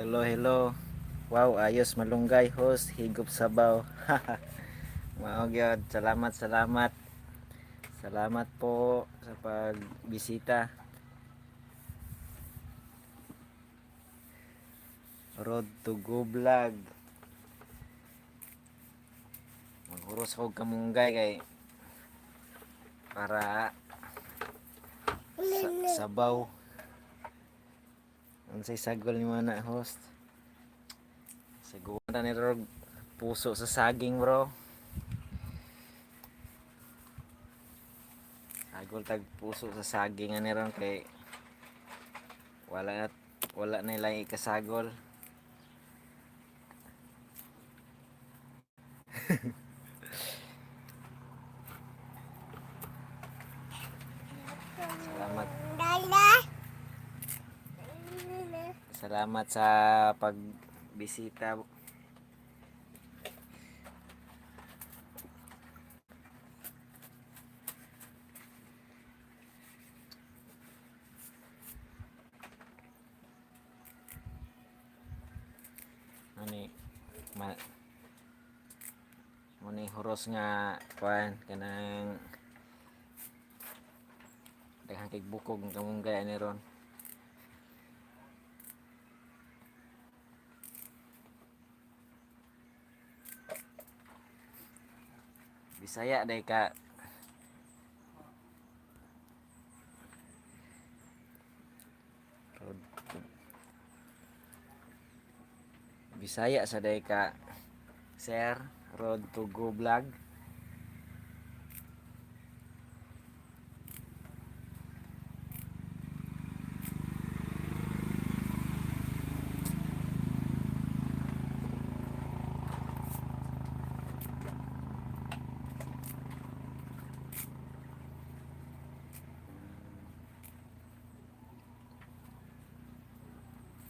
Hello, hello. Wow, ayos malunggay, host, higop sabaw. Mao gyud. Salamat, salamat. Salamat po sa pagbisita. Road to Go Vlog. Maghuros ko kamunggay kay para sa sabaw. Unsay sagol ni mga na, host? Sagulan ta ni Rog puso sa saging, bro. Sagol tag puso sa saging ani ron kay wala na ilang ikasagol. Salamat. Salamat sa pagbisita. Ani ma mo ni huros nga kuan kanang daghang kay bukog ang kamunggay ani ron. Bisaya day ka. Road to Bisaya sa day ka, sir, Road to Go Vlog.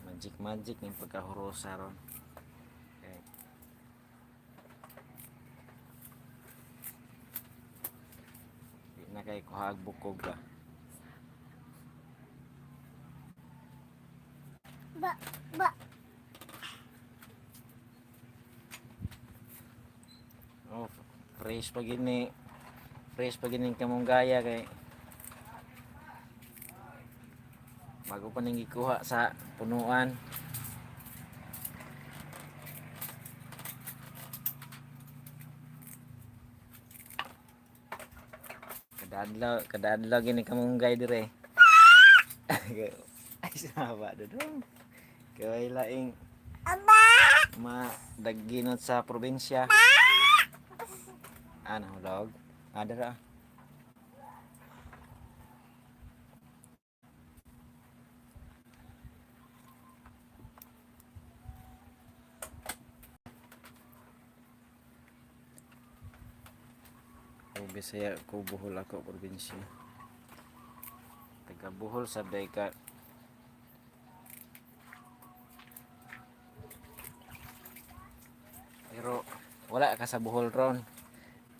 Magic magic ning pagkahurosa ron. Okay. Di na kay kuhag bukog ba. Ba, ba. Oh, fresh pa gini. Fresh pa gini kamunggaya kay bago pa ning gikuha sa punuan. Kada adlaw gini kamunggay dire. Ay, saba dodong. Kay laing ma dagginot sa probinsya. Ah, nahulog. Ah, dara. Ko Bisaya ko, Bohol ako, probinsya. Taga Bohol sa ka. Pero wala ka sa Bohol ron.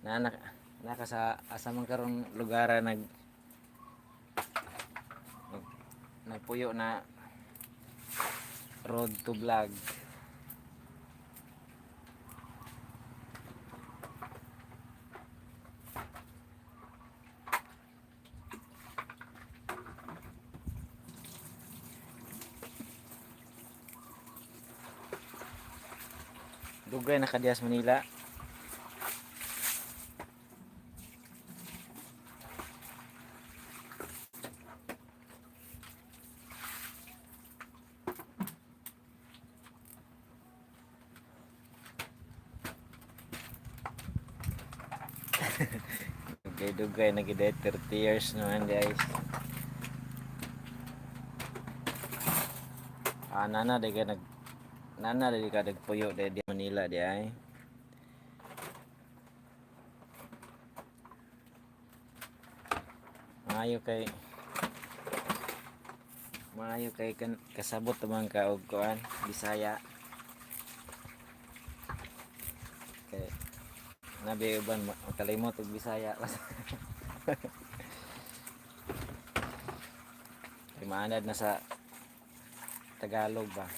Na na, na ka sa asa man karon lugar nag nagpuyo na, Road to Vlog? Dugay na ka diha sa Manila. Dugay dugay na gid, 30 years naman, guys. Ah, nana di ka nag nana di ka nagpuyo di di Manila di ay. Maayo kay kan kasabot man ka og kuan Bisaya. Kay nabi uban makalimot og Bisaya. Kay maanad na sa Tagalog ba.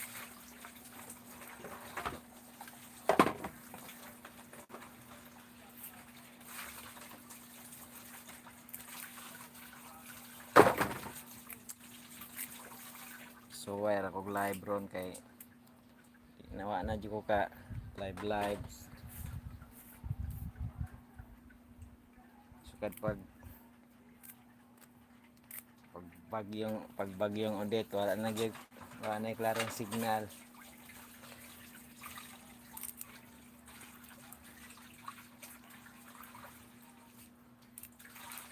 Suway ra kog live ron kay nawa na jud ko ka live live. Sukad pag bagyong Odette, wala na gyud, wala na klarong signal.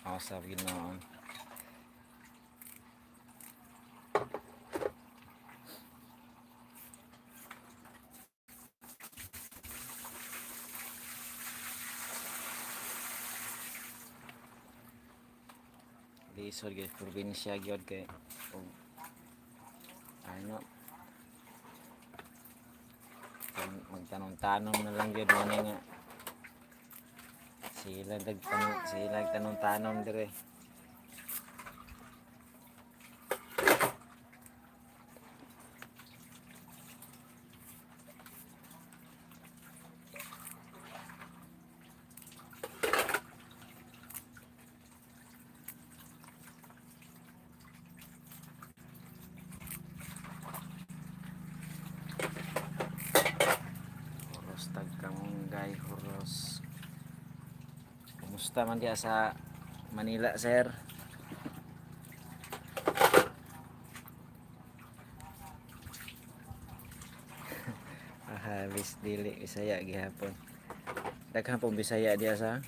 Ako sa Ginoo. Lisod gyud probinsya gyud kay og ano, magtanom-tanom na lang gyud mo nga sila nagtanom, sila nagtanom-tanom dire. Huros tag kamunggay, huros. Kumusta man diya sa Manila, sir? Aha, bis dili Bisaya gihapon. Daghan pong Bisaya diya sa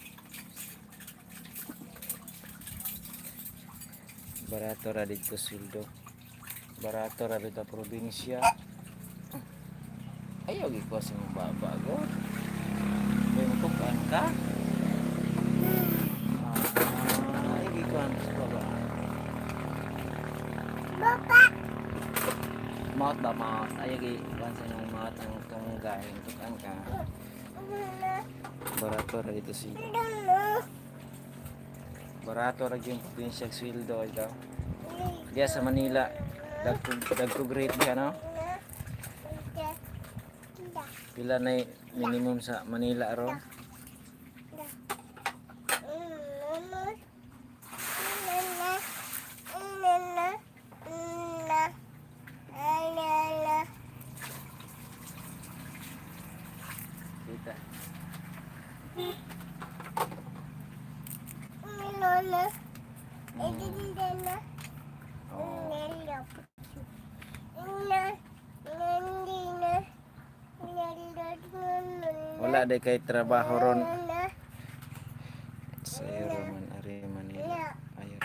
barato ra didto sweldo. Barato ra dito probinsya. Ayaw gikuha sa imong baba go. May matukan ka? Ah, ay gikuha sa baba. Baba. Mouth ba, mouth? Ayaw gikuha sa imong mouth ang kamunggay. Tukan ka. Barato ra dito si Barato ra gyud probinsya sweldo ikaw. Diya sa Manila, dagko dagko rate diya, no? Pila na minimum sa Manila ron? Kita. Oh. Wala day kay trabaho ron. Sayo man ari Manila. Ayo.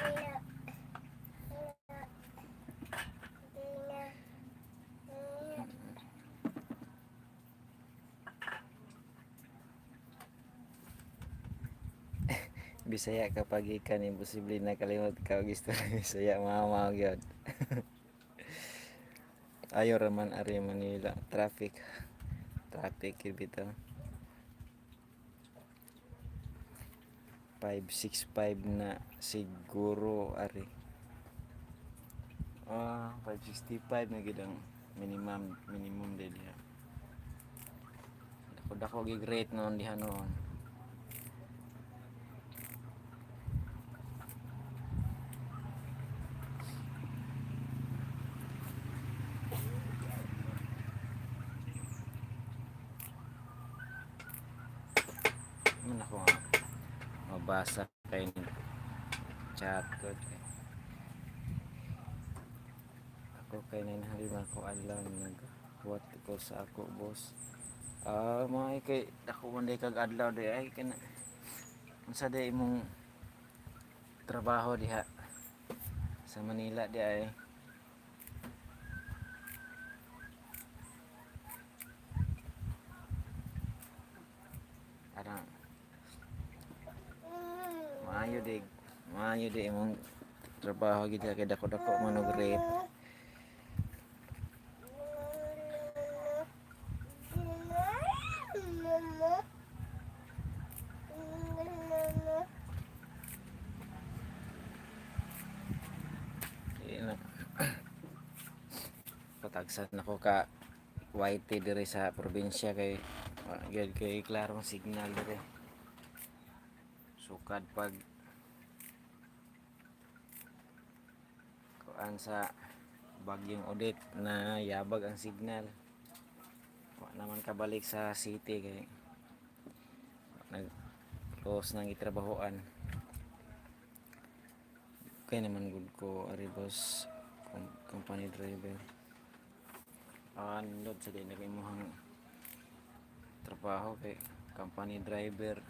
Bisaya kapag ikan, imposible na kalimot ka og istorya Bisaya, mao gyud. Ayo ra man ari Manila, traffic. Traffic gyud bitaw. 565 na siguro ari. Ah, 565 na gyud ang minimum minimum din diha. Dako dako gig rate noon diha noon. Man ako nga mabasa kay chat ko. Ako kay 900 man ko alam, naghuwat ko sa ako boss. Ah, mga kay dako man day kag adlaw day ay kana. Unsa day imong trabaho diha sa Manila di ay? Arang maayo di imong trabaho gid kay dako dako man og rate. Di na. Patagsan ako ka YT dire sa probinsya kay wa gyud kay klarong signal dire. Sukad pag kuan sa Bagyong Odette na yabag ang signal. Wa naman kabalik sa city kay nag close nang gitrabahoan. Kay naman gud ko ari, boss, company driver. Ah, nindot sa din imong trabaho kay company driver.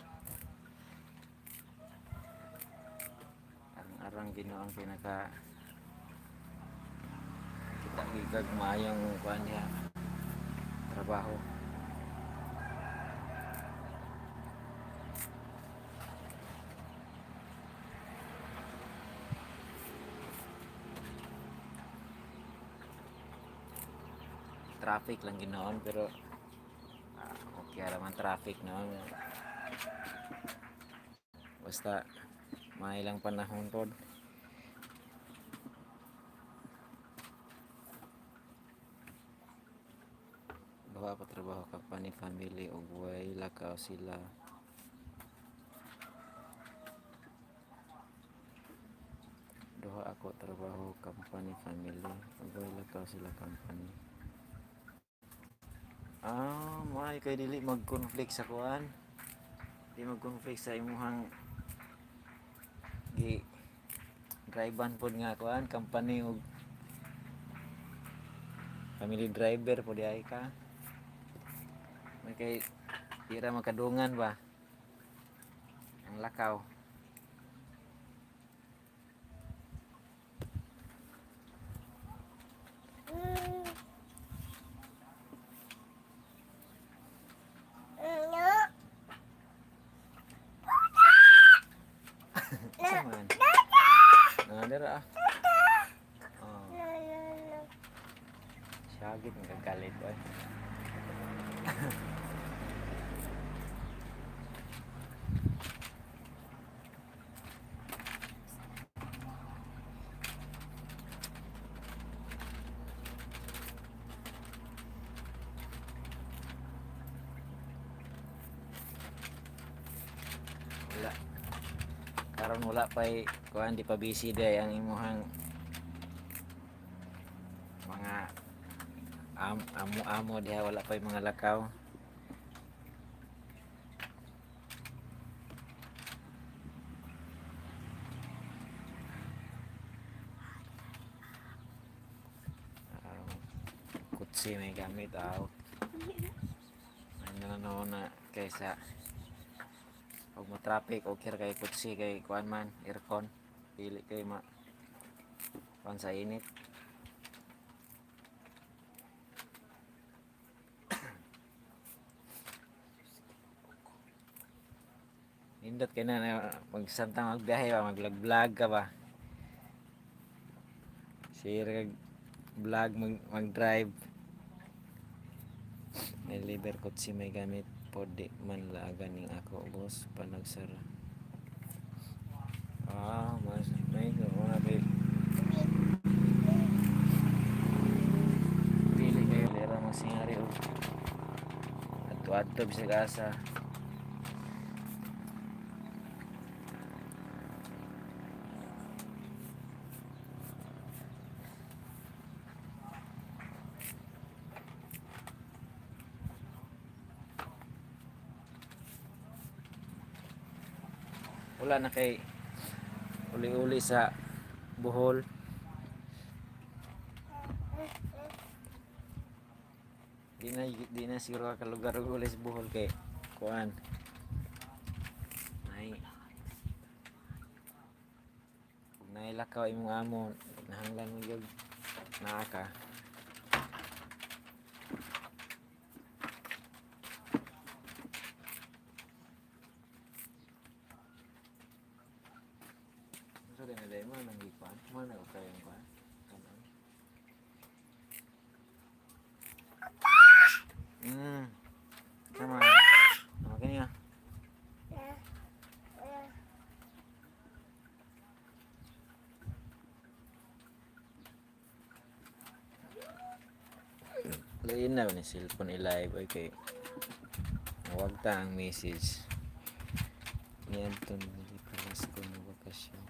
Arang-arang Ginoo ang pinaka kita gigag maayong kuan diha trabaho. Traffic lang ginoon, pero okay ra man traffic noon basta may ilang panahon pod. Duha pa trabaho, company family ug way lakaw sila. Duha ako trabaho, company family ug way lakaw sila company. Ah, may kay dili mag-conflict sa kuan, di mag-conflict sa imuhang gi drive pod nga kuan, company ug family driver pod ay ka. May kay di ra makadungan ba ang lakaw. Sa man na dira ah. Oh, syagit nga kagalit oy. Wala karon, wala pay kuan, di pa busy day ang imuhang mga amo-amo diha, wala pay mga lakaw. Kutsi may gamit aw ano na na kaysa pag mo traffic, okay ra kay kutsi kay kuan man, aircon, dili kay ma kuan sa init. Nindot kay na na magsantang magbiyahe ba, mag vlog ka ba, share kag vlog, mag drive. May liver kutsi may gamit pod, di man laagan ning ako boss panagsara. Ah, mas may una kay dili kayo lera magsingari og adto-adto bisag asa. Wala na kay uli-uli sa Bohol. Di na siguro ka kalugar og uli sa Bohol kay kuan nay ug nailakaw imong amo, nahanglan mo gyud naa ka. Unsa din na mo nang gikuan mo na kayong kuan kanon. Sama. Okay niya. Lain na ni cellphone i-live oy kay nawag ta ang message. Ni Anton dili Palasco mo bakasyon.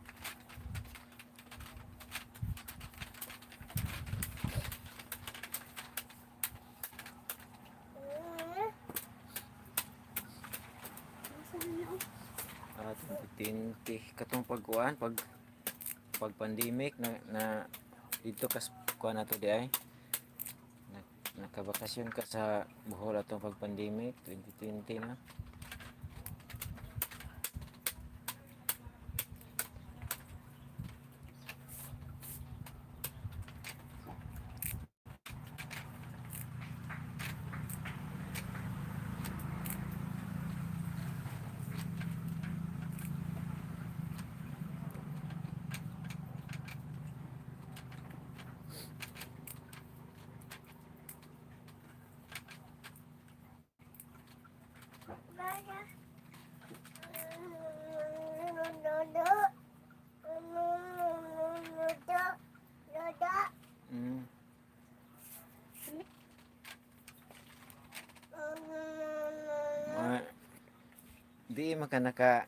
Ah, 2020 katong pagkuan, pag pandemic na dito kas kuan nato di ay na, nakabakasyon ka sa Bohol atong pag pandemic 2020 na. Ma, di man ka naka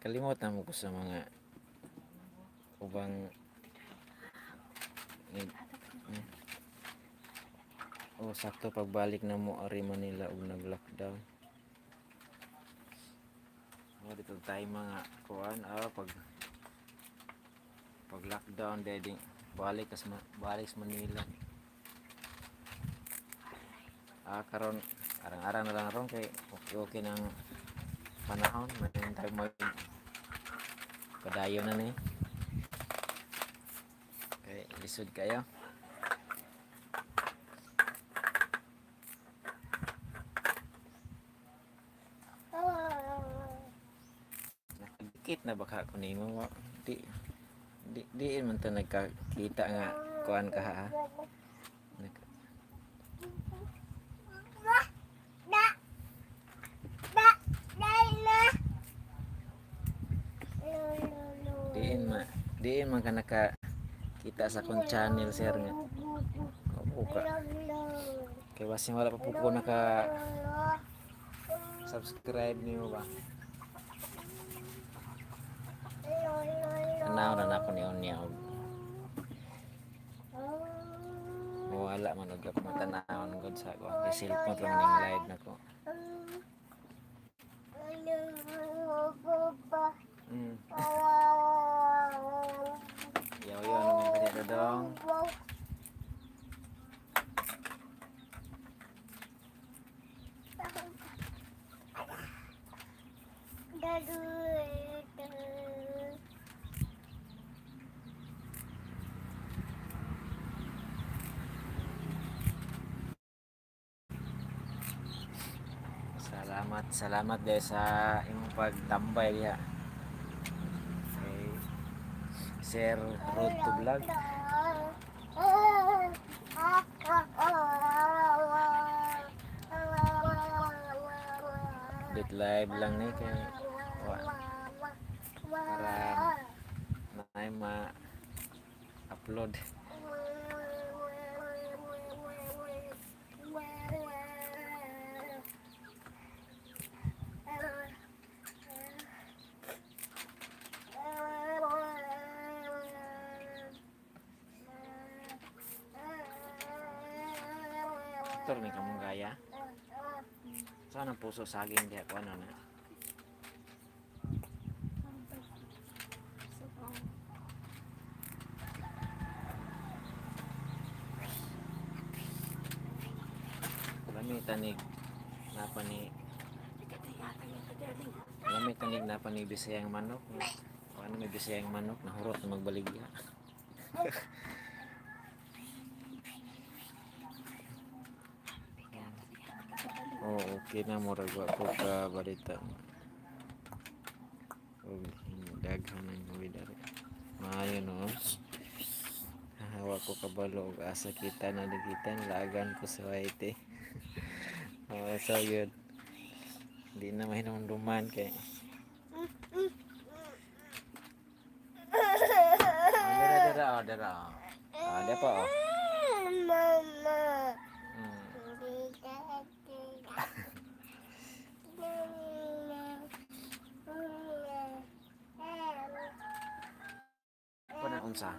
kalimot na mo ko sa mga ubang ni, oh, sakto pagbalik na mo ari Manila ug nag lockdown. Mo dito tayo mga kuan, pag lockdown dahil balik kas balik sa Manila. Ah, karon arang-arang na lang ron kay okay okay ng panahon, may tayo mag padayon na ni. Kay lisod kayo. Nakadikit na baka ko nimo, di di di man ta nagkakita nga kuan ka ha. Nag- Diin man ka nakakita sa akong channel, sir, nga. Opo ka. Kay basin wala pa po ko naka subscribe nimo ba. Tanaw na nako ni Onya og wala man og ako matanawon gud sa ako. Kay cellphone lang ning live nako. Yaw yaw naman kanya dodong. Salamat, salamat dahil sa imong pagtambay diha. Kay Sir Road to Vlog. Bit live lang ni kay wa para naay ma-upload. Doktor ni kamong gaya. Saan ang puso saging diha ko ano na? Lami tanig napa ni Lami tanig napa ni Bisayang manok. O ano, may Bisayang manok nahurot na magbaligya. Oh, okay na, murag wa ko ka balita. Og daghan ng weather. Maayo no. Hawa ko kabalo og asa kita naligitan laagan ko sa YT. Oh, so good. Di na mahinumduman kay. Oh, dara dara oh, dara oh. Ah, dia pa oh. Mama. Pa na unsa?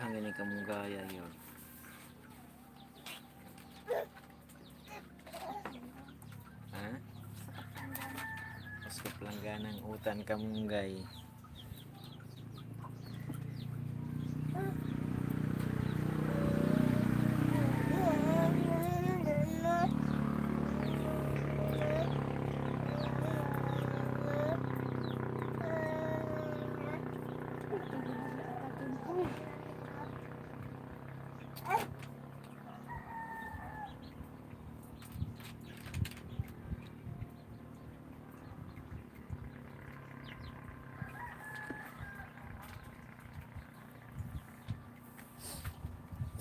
Daghan gani kamunggaya yun. Ha? Uskop lang ganang utan kamunggay.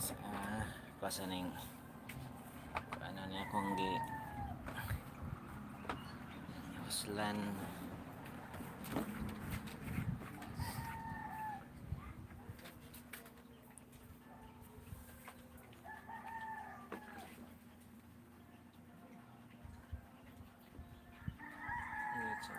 Sa pasa ning ano niya akong gi huslan. Ingat sa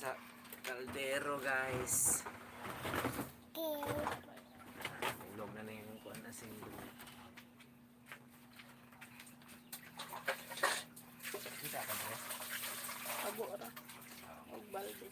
Sa kaldero, guys. Ulog na na yung kuan na sing. Kita ka ba? Abo ra. Og balde.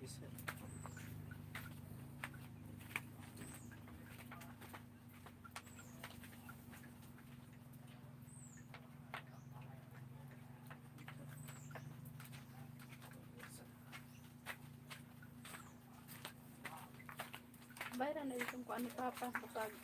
Isa. Bayra na itong kuan ni Papa. Kapag